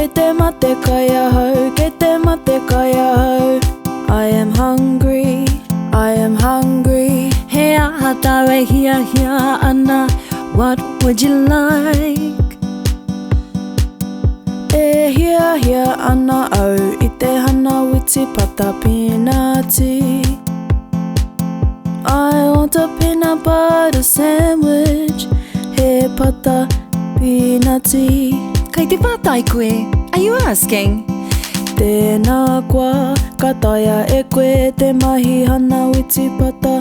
Kei te mate kai ahau, kei te mate kai ahau. I am hungry, I am hungry. He aha tāu e hiahia ana, What would you like? E hiahia ana au i te hanawiti pata pīnati. I want a peanut butter sandwich, he pata pīnati. Kei te pātai koe, Are you asking? Tēnā koa, ka taea e koe te mahi hanawiti pata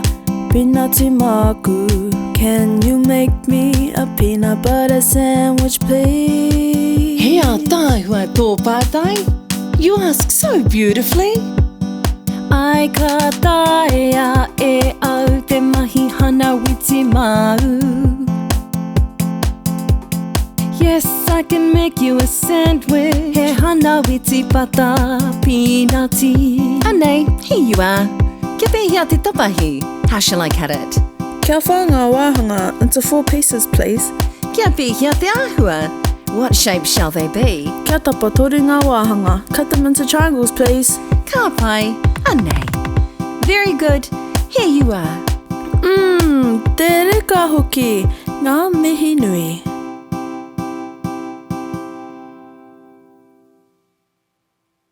pīnati māku? Can you make me a peanut butter sandwich please? He ātaahua tō pātai, You ask so beautifully. Āe ka taea e au te mahi hanawiti māu. Yes, I can make you a sandwich. He hanawiti pata pīnati. Anei, here you are. Kia pēhea te tapahi? How shall I cut it? Kia whā ngā wāhanga into four pieces, please. Kia pēhea te āhua? What shape shall they be? Kia tapatoru ngā wāhanga. Cut them into triangles, please. Ka pai, anei. Very good, here you are. Mmm, te reka hoki! Ngā mihi nui.